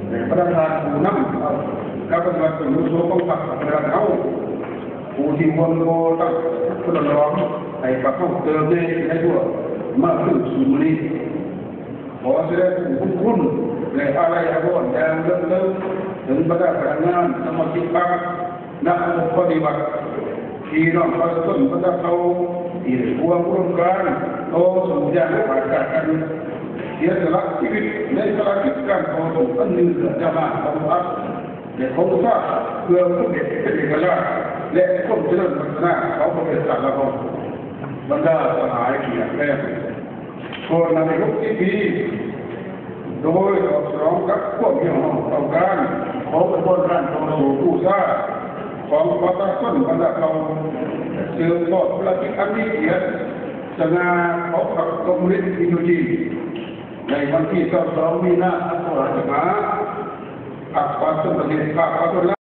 ແລະ ບັນດາທ່ານຜູ້ນຳ ແລະ ປະຕິບັດຕົນໂຕຂອງພັກ ແລະ ເຮົາ ຜູ້ທີ່ຮ່ວມກໍ່ຕັ້ງ ທົດລອງໃຫ້ພວກເຮົາເຕີບໂຕໃນທົ່ວມາເຖິງສູ່ມື້ນີ້. ຂໍສະແດງບຸນຄຸນ ແລະ ອາໄລອາວອນຢ່າງເລິກເຊິ່ງເຖິງບັນດາພະນັກງານ, ສະມາຊິກພັກ, ນັກປະຕິບັດ, ພີ່ນ້ອງປະຊາຊົນບັນດາເຜົ່າ ທີ່ໄດ້ຮ່ວມອຸດົມການຕໍ່ສູ້ຢ່າງຂາດກັນ, ເສຍສະຫຼະຊີວິດໃນພາລະກິດການຕໍ່ສູ້ອັນຍືດເຢືອຍາວນານຂອງພັກ ແລະ ຂອງຊາດ ເພື່ອຄວາມເປັນເອກະລາດ ແລະ ຄວາມຈະເລີນພັດທະນາຂອງປະເທດຊາດລາວເຮົາ. ບັນດາສະຫາຍທີ່ຮັກແພງ, ກ່ອນໜ້ານີ້ຫົກສິບປີ, ໂດຍຕອບສະໜອງກັບຄວາມຮຽກຮ້ອງຕ້ອງການຂອງຂະບວນການຕໍ່ສູ້ກູ້ຊາດຂອງປະຊາຊົນບັນດາເຜົ່າ, ສືບທອດພາລະກິດອັນມີກຽດສະຫງ່າຂອງພັກຄອມມູນິດອິນໂດຈີນ ໃນວັນທີຊາວສອງ ມີນາ ພັນເກົ້າຮ້ອຍຫ້າສິບຫ້າ, ພັກປະຊາຊົນປະເທດ ພັກປະຊາຊົນລາວ.